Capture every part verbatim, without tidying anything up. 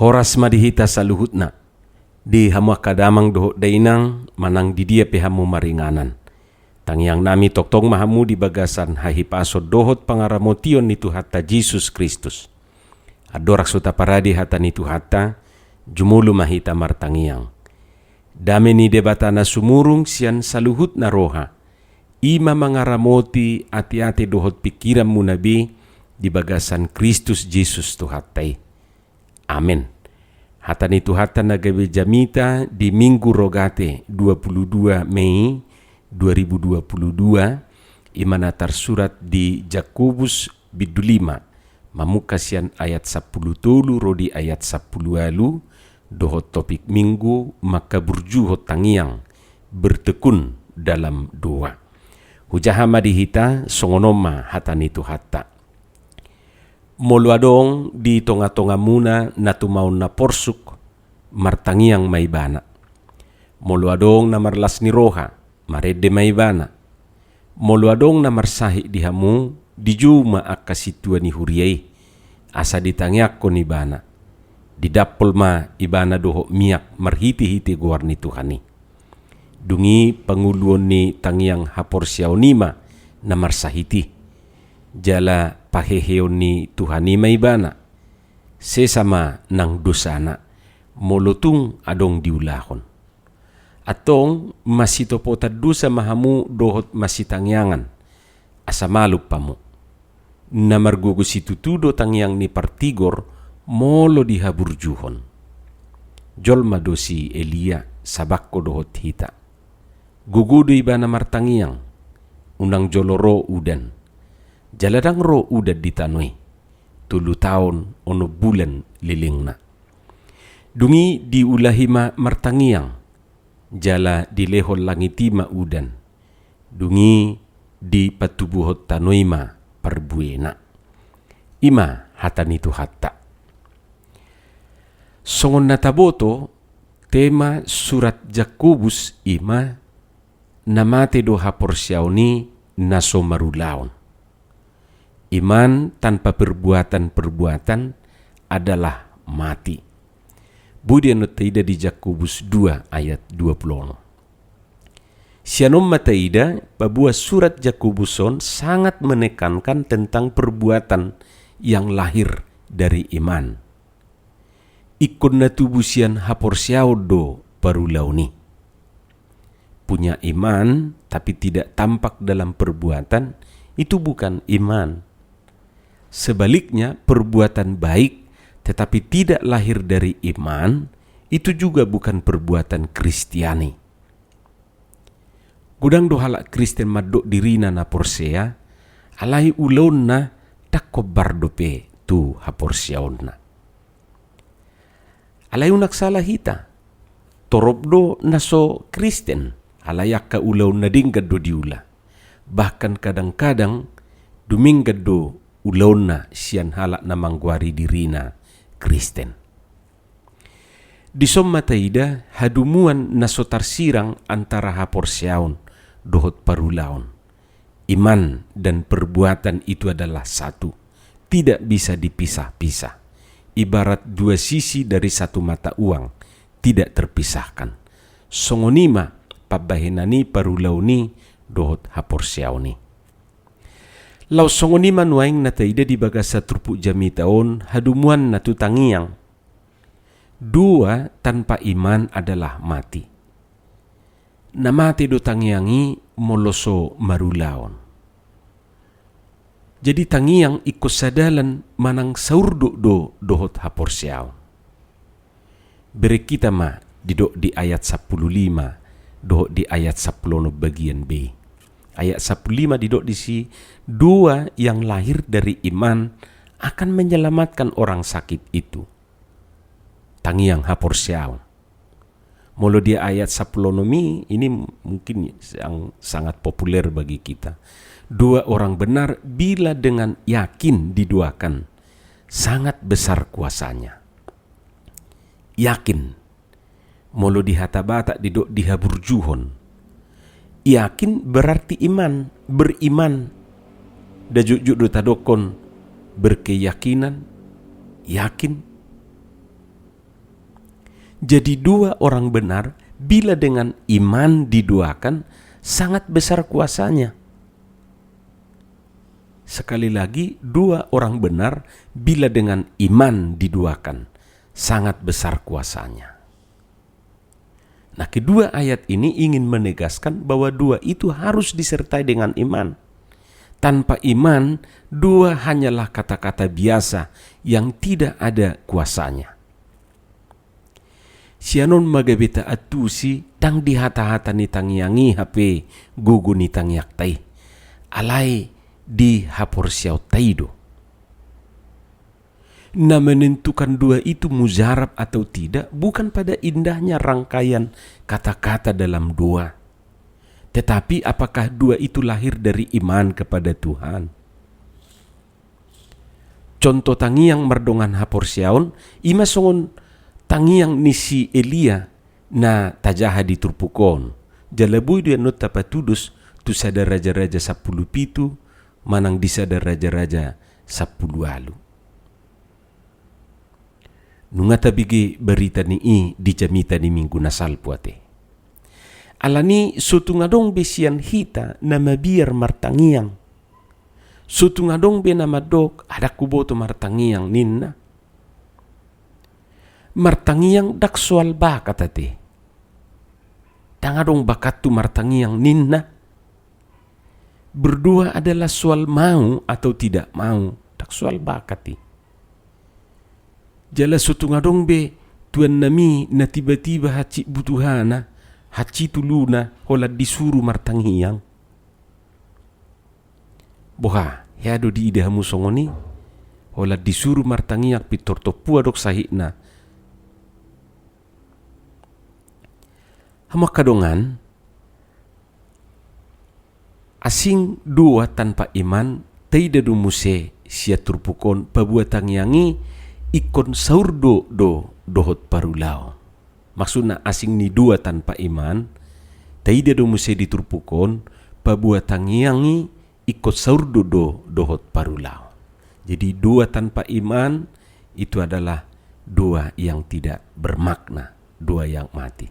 Horas ma di hita saluhutna, di hamu angka damang dohot dainang, manang di dia pe hamu maringanan. Tangiang nami, tongtong ma hamu di bagasan hahipason dohot pangaramotion ni Tuhanta Jesus Kristus. Andorang so taparade hata ni Tuhanta, jumolo ma hita martangiang. Dame ni Debata na sumurung sian saluhutna roha, i ma mangaramoti ateate dohot pingkiranmuna be di bagasan Kristus Jesus Tuhanta i. Amen. Hata ni Tuhanta na gabe jamita di Minggu Rogate, dua puluh dua Mei dua ribu dua puluh dua, i ma na tarsurat di Jakobus bindu lima, mamungka sian ayat sampulu tolu ro di ayat sampulu ualu, dohot topik Minggu mangkaburjuhon tangiang, bertekun dalam doa. Hujaha ma di hita, songon on ma hata ni Tuhanta. Molo adong di tongatongamuna na tumaon na porsuk, martangiang ma ibana. Molo adong na marlas ni roha, marende ma ibana. Molo adong na marsahit di hamu, dijou ma angka sintua ni huria i, asa ditangiangkon ibana. Didampol ma ibana dohot miak marhitehite goar ni Tuhan i. Dung i panguluon ni tangiang haporseaon i ma na marsahit i. Jala paheheon ni Tuhan i ma ibana. Sesa ma nang dosana, molo tung adong diulahon. Antong masitopotan dosa ma hamu dohot masitangiangan, asa malum hamu. Na margogo situtu do tangiang ni partigor molo dihaburjuhon. Jolma do si Elia sabangko dohot hita. Gogo do ibana martangiang, unang jolo ro udan. Jala ndang ro udan di tano i. Tolu taon onom bulan lelengna. Dung i diulahi ma martangiang, jala dilehon langit i ma udan. Dung i dipatubuhon tano i ma parbuena. I ma hata ni Tuhanta. Songon na taboto, tema surat Jakobus i ma, na mate do haporseaon i na so marulaon. Iman tanpa perbuatan-perbuatan adalah mati. Boi do annon taida di Jakobus dua ayat dua puluh onom. Sian on ma taida, paboa surat Jakobus on sangat menekankan tentang perbuatan yang lahir dari iman. Ingkon na tubu sian haporseaon do parulaon i. Punya iman, tapi tidak tampak dalam perbuatan, itu bukan iman. Sebaliknya, perbuatan baik, tetapi tidak lahir dari iman, itu juga bukan perbuatan Kristiani. Godang do halak Kristen mandok dirina na porsea, alai ulaonna ndang hombar dope tu haporseaonna. Alai unang sala hita, torop do na so Kristen, alai angka ulaonna denggan do diula. Bahkan kadang-kadang dumenggan do ulaonna sian halak na manggoari dirina Kristen. Dison ma taida hadomuan na so tarsirang antara haporseaon dohot parulaon. Iman dan perbuatan itu adalah satu, tidak bisa dipisah-pisah. Ibarat dua sisi dari satu mata uang, tidak terpisahkan. Songon i ma pambahenan ni parulaon i dohot haporseaon i. Laos songon i ma nuaeng na taida di bagasan turpuk jamita on hadomuanna tu tangiang. Doa tanpa iman adalah mati. Na mate do tangiang i molo so marulaon. Jadi tangiang ingkon sadalan manang saurdot do dohot haporseaon. Bereng hita ma didok di ayat sampulu lima dohot di ayat sampulu onom bagian B. Ayat sampulu lima didok disi, doa yang lahir dari iman akan menyelamatkan orang sakit itu. Tangiang haporseaon. Molo di ayat sampulu onom i, ini mungkin yang sangat populer bagi kita. Doa orang benar bila dengan yakin didoakan, sangat besar kuasanya. Yakin. Molo di hata Batak didok dihaburjuhon. Yakin berarti iman, beriman. Nda jotjot do tadokkon berkeyakinan, yakin. Jadi dua orang benar bila dengan iman diduakan sangat besar kuasanya. Sekali lagi, dua orang benar bila dengan iman diduakan sangat besar kuasanya. Nah, kedua ayat ini ingin menegaskan bahwa dua itu harus disertai dengan iman. Tanpa iman, dua hanyalah kata-kata biasa yang tidak ada kuasanya. Sian on ma gabe taantusi, ndang di hata-hata ni tangiang i hape gogo ni tangiangta i, alai di haporseaonta i do. Na menentukan dua itu mujarab atau tidak bukan pada indahnya rangkaian kata-kata dalam doa, tetapi apakah dua itu lahir dari iman kepada Tuhan. Contoh tangiang mardongan haporseaon, i ma songon tangiang ni si Elia na tajaha di turpuk on. Jala boi do i annon tapatudos tu Sada Raja-raja sampulu pitu manang di Sada Raja-raja sampulu ualu. Nunga tabege barita ni i di jamita ni minggu na salpu ate. Alani so tung adong be sian hita na mabiar martangiang. So tung adong be na mandok, "Ah, ndang huboto martangiang," ninna. Martangiang ndang soal bakat ate. Ndang adong bakathu martangiang ninna. Berdua adalah soal mau atau tidak mau, ndang soal bakat i. Jala so tung adong be tuannami na tiba-tiba hansit butuhana, hansit uluna, holan disuru martangiang. Boha, hea do diida hamu songon i? Holan disuru martangiang pintor tompu adong sahitna. Hamu angka dongan, asing doa tanpa iman, taida do muse sian turpuk on paboa tangiang i ingkon saur do do dohot parulaon. Maksudna asing ni doa tanpa iman, taida do muse di turpuk on paboa tangiang i ingkon saur do do dohot parulaon. Jadi doa tanpa iman itu adalah doa yang tidak bermakna, doa yang mati.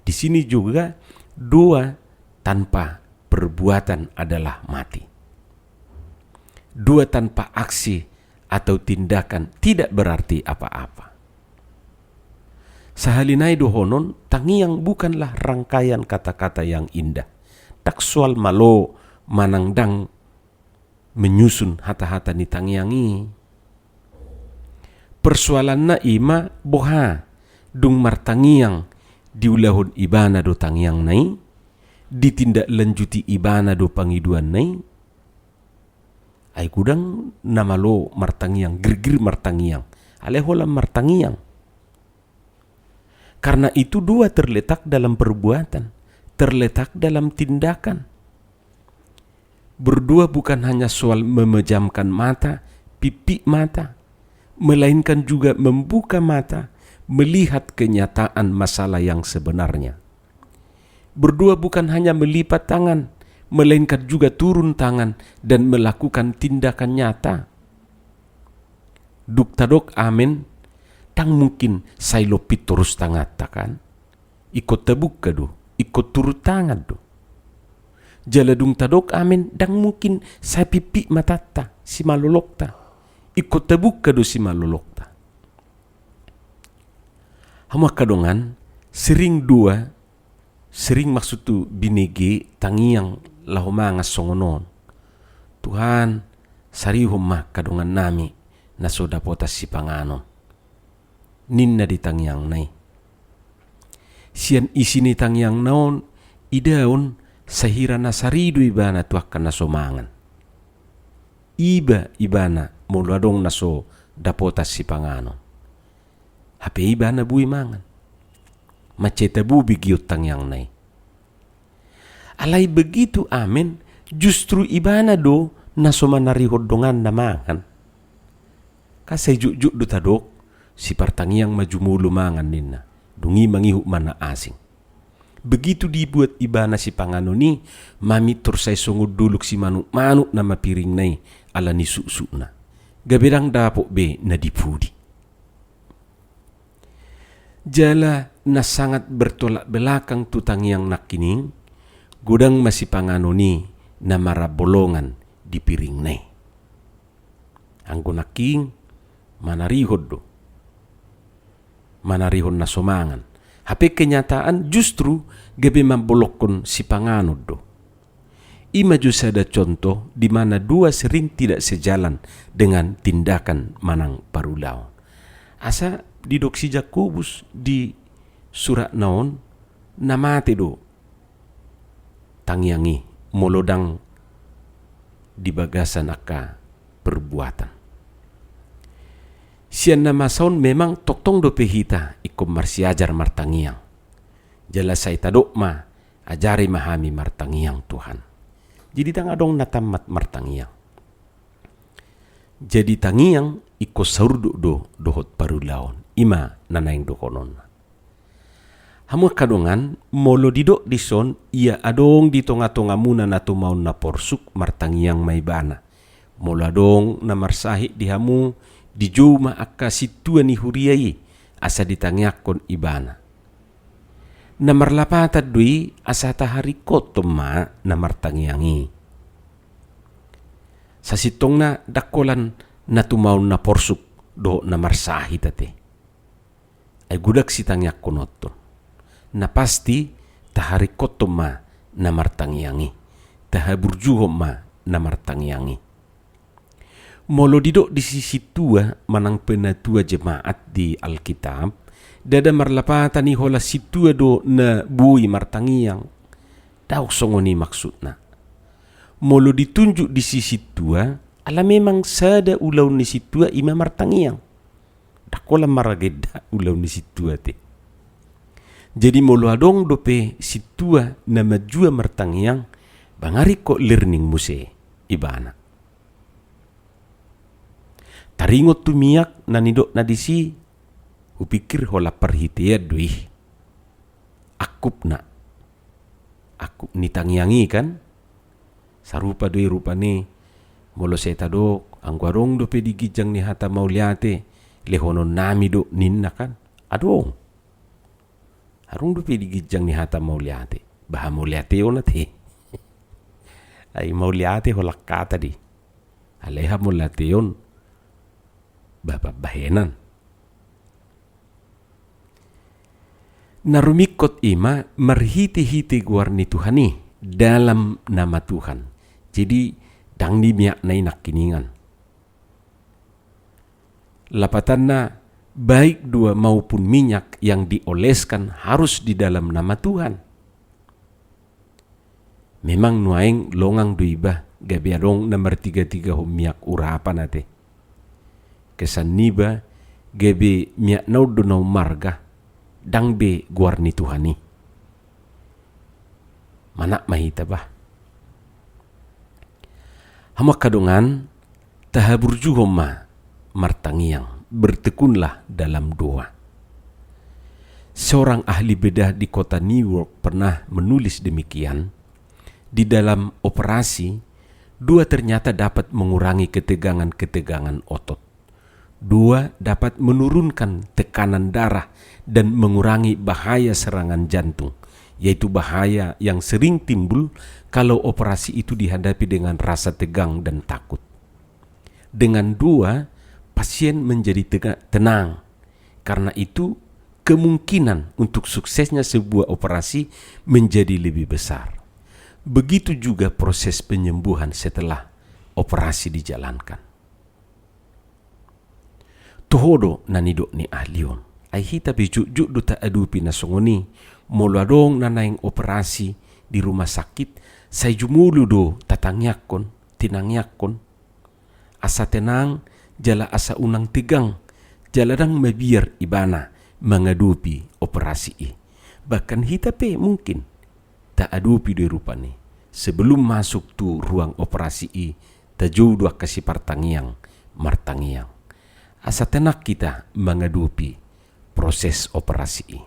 Di sini juga doa tanpa perbuatan adalah mati. Doa tanpa aksi atau tindakan tidak berarti apa-apa. Sahali nai dohonon, tangiang bukanlah rangkaian kata-kata yang indah. Ndang soal malo manang ndang menyusun hata-hata ni tangiang i. Persoalanna i ma boha, dung martangiang diulahon ibana do tangiangna i, ditindaklanjuti ibana do pangidoanna i. Ai godang na malo martangiang, girgir martangiang, alai holan martangiang. Karena itu doa terletak dalam perbuatan, terletak dalam tindakan. Berdoa bukan hanya soal memejamkan mata, pipik mata, melainkan juga membuka mata, melihat kenyataan masalah yang sebenarnya. Berdoa bukan hanya melipat tangan, melainkan juga turun tangan dan melakukan tindakan nyata. Dung tadok amen, ndang mungkin sai lompit torus tanganta kan? Ingkon tabuka do, ingkon turun tangan do. Jala dung tadok amen, ndang mungkin sai pipik matanta, simalolokta. Ingkon tabuka do simalolokta. Hamu angka dongan, sering doa, sering maksudhu binege tangiang laho mangan songon on. Tuhan, sarihon ma angka dongannami na so dapotan sipanganon, ninna di tangiangna i. Sian isi ni tangiangna on, idaon sahira na sari do ibana tu angka na so mangan. Iba ibana molo adong na so dapotan sipanganon. Hape ibana boi mangan. Mansai tabo begeon tangiangna i. Alai begitu amen, justru ibana do na so manarihon donganna mangan. Kan sai jotjot do tadok, sipartangiang ma jumolo mangan ninna. Dung i mangihut ma na asing. Begitu dibuat ibana sipanganon i, mamintor sai songon dolok simanukmanuk nama piringna i ala ni suksukna. Gabe ndang dapot be na di pudi. Jala na sangat bertolak belakang tu tangiang nangkining, godang ma sipanganon i na marabolongan di piringna i. Anggo nangkining manarihon do, manarihon na so mangan. Hape kenyataan justru gabe mambolongkon sipanganon do. I ma jo sada contoh di mana dua sering tidak sejalan dengan tindakan manang parulaon. Asa didok si Jakobus di suratna on, na mate do tangiang i molo ndang di bagasan angka perbuatan. Sian na masa on memang tongtong dope hita ingkon marsiajar martangiang. Jala sai tadok ma, ajari ma hami martangiang, Tuhan. Jadi ndang adong na tammat martangiang. Jadi tangiang ingkon saurduk do dohot parulaon, i ma na naeng dohononna. Hamu angka dongan, molo didok dison, ia adong di tonga-tongamuna na tumaon na porsuk, martangiang ma ibana. Molo adong na marsahit di hamu, dijou ma angka sintua ni huria i, asa ditangiangkon ibana. Na marlapatan do i, asa taharingkothon ma na martangiang i. Sasintongna ndang holan na tumaon na porsuk dohot na marsahit ate. Ai godang sitangiangkononta. Na pasti taharingkothon ma na martangiang i, tahaburjuhon ma na martangiang i. Molo didok disi sintua manang penatua jemaat di Alkitab, ndada marlapatan i holan sintua do na boi martangiang. Ndang songon i maksudna. Molo ditunjuk disi sintua, ala memang sada ulaon ni sintua i ma martangiang. Ndang holan maragenda ulaon ni sintua ate. Jadi molo adong dope sintua na manjua martangiang, bangari kok learning muse ibana. Taringot tu miak na nidokna disi, hupikir holan parhitean do i. Angkupna. Angkup ni tangiang i kan? Sarupa do i rupani, molo sai tadok, anggo adong dope di ginjang ni hata mauliate, lehononnami do ninna kan? Adong. Adong dope di ginjang ni hata mauliate. Bah, hamauliateon ate. Ai mauliate holan hata do i. Alai hamauliateon bah pambahenan. Na rumingkot i ma marhite-hite goar ni Tuhan i, dalam nama Tuhan. Jadi, ndang di miakna i nangkiningan. Lapatanna, baik dua maupun minyak yang dioleskan harus di dalam nama Tuhan. Memang nuaeng longang do iba, gabe adong na martiga-tigahon miak urapan ate. Kesan niba, gabe miak na on do na ummarga, ndang be goar ni Tuhan i. Manat ma hita bah. Hamu angka dongan, tahaburjuhon ma martangiang, bertekunlah dalam doa. Seorang ahli bedah di kota New York pernah menulis demikian, di dalam operasi, doa ternyata dapat mengurangi ketegangan-ketegangan otot. Doa dapat menurunkan tekanan darah dan mengurangi bahaya serangan jantung, yaitu bahaya yang sering timbul kalau operasi itu dihadapi dengan rasa tegang dan takut. Dengan doa, pasien menjadi tega-, tenang. Karena itu, kemungkinan untuk suksesnya sebuah operasi menjadi lebih besar. Begitu juga proses penyembuhan setelah operasi dijalankan. Toho do na nidok ni ahli on. Ai hita pe jotjot do taadopi na songon i, molo adong na naeng operasi di rumah sakit, sai jumolo do tatangiangkon, tinangiangkon. Asa tenang, jala asa unang tegang, jala ndang mabiar ibana mangadopi operasi i. Bahkan hita pe mungkin taadopi do i rupani. Sebelum masuk tu ruang operasi i, tajou do angka sipartangiang martangiang. Asa tenang hita mangadopi proses operasi i.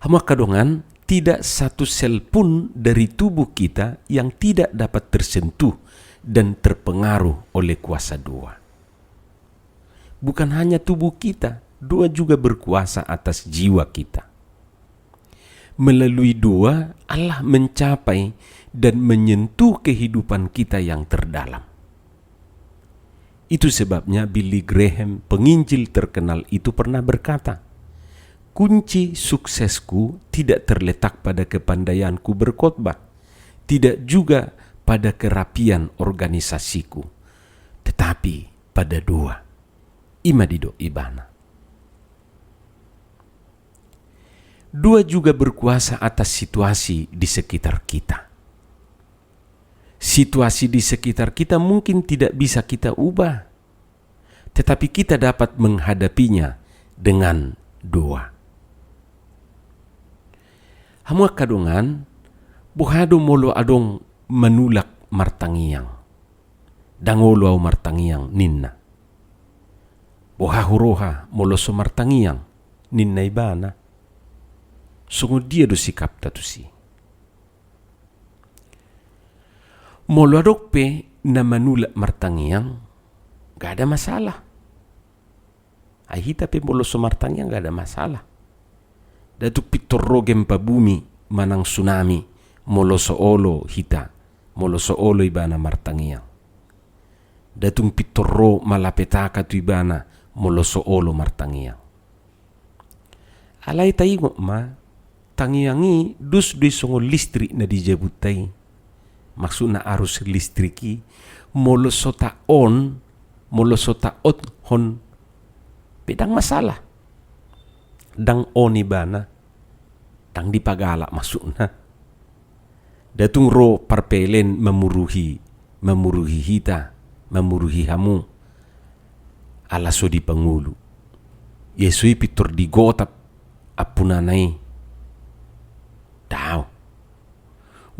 Hamu angka dongan, tidak satu sel pun dari tubuh kita yang tidak dapat tersentuh dan terpengaruh oleh kuasa doa. Bukan hanya tubuh kita, Doa juga berkuasa atas jiwa kita. Melalui doa, Allah mencapai dan menyentuh kehidupan kita yang terdalam. Itu sebabnya Billy Graham, penginjil terkenal itu, pernah berkata, "Kunci suksesku tidak terletak pada kepandaianku berkhotbah, tidak juga pada kerapian organisasiku, tetapi pada doa." I ma didok ibana. Doa juga berkuasa atas situasi di sekitar kita. Situasi di sekitar kita mungkin tidak bisa kita ubah, tetapi kita dapat menghadapinya dengan doa. Hamu angka dongan, boha do molo adong manulak martangiang? "Ndang olo ahu martangiang," ninna. "Boha huroha molo so martangiang?" ninna ibana. Songon dia do sikapta tusi? Molo adong pe na manulak martangiang, nggak ada masalah. Ai hita pe molo so martangiang nggak ada masalah. Nda tung pintor ro gempa bumi manang tsunami molo so olo hita, molo so olo ibana martangiang. Nda tung pintor ro malapetaka tu ibana molo so olo martangiang. Alai taingot ma, tangiang i dos do i songon listrik na di jabunta i. Maksudna arus listrik i, molo so ta on, molo so ta on hon, pe ndang masalah. Ndang on ibana, ndang dipagalak maksudna. Nda tung ro par P L N mamuruhi, mamuruhi hita, mamuruhi hamu, ala so dipangolu. Ia so i pintor digotap ampunana i. Daong.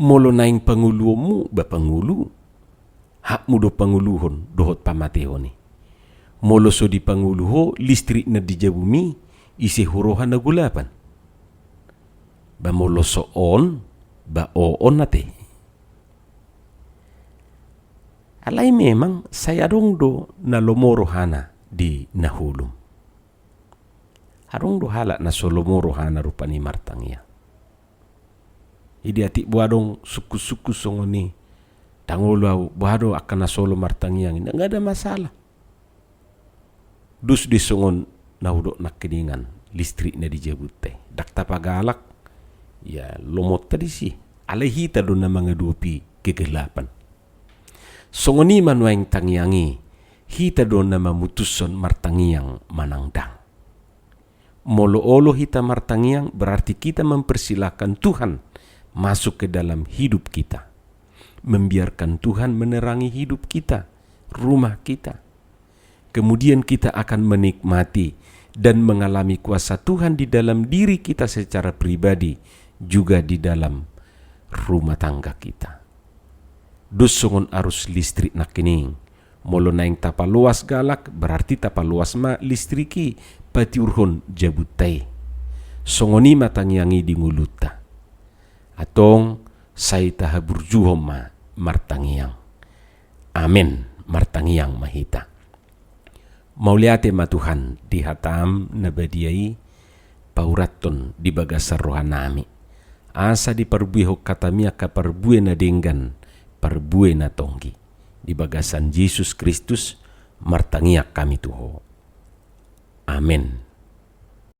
Molo naeng pangoluonmu, ba pangolu. Hakmu do pangoluhon dohot pamatehon i. Molo so dipangolu ho listrik na di jabumi, ise huroha na golapan? Ba molo so on, ba oon ate. Alai memang sai adong do na lomo rohana di na holom. Adong do halak na so lomo rohana rupani martangiang. Jadi atik boha adong sungkun-sungkun songon i, "Ndang olo ahu, boha do angka na so olo martangiang i?" Nggak ada masalah. Dos do i songon na hudok nangkiningan, listrik na di jabunta i. Ndang tapagalak, ia lomonta disi. Alai hita do na mangadopi kegelapan. Songon i ma nuaeng tangiang i, hita do na mamutushon martangiang manang ndang. Molo olo hita martangiang, berarti kita mempersilahkan Tuhan masuk ke dalam hidup kita. Membiarkan Tuhan menerangi hidup kita, rumah kita. Kemudian kita akan menikmati dan mengalami kuasa Tuhan di dalam diri kita secara pribadi, juga di dalam rumah tangga kita. Dos songon arus listrik nangkining. Molo naeng tapaloas galak, berarti tapaloas ma listrik i patiurhon jabunta i. Songon i ma tangiang i di ngolunta. Antong sai tahaburjuhon ma martangiang. Amen. Martangiang ma hita. Mauliate ma Tuhan di hataM na badia i, paurathon di bagasan rohanami. Asa diparbuehon hataMi angka parbue na denggan, parbue na tonggi. Di bagasan Jesus Kristus martangiang hami tu Ho. Amen.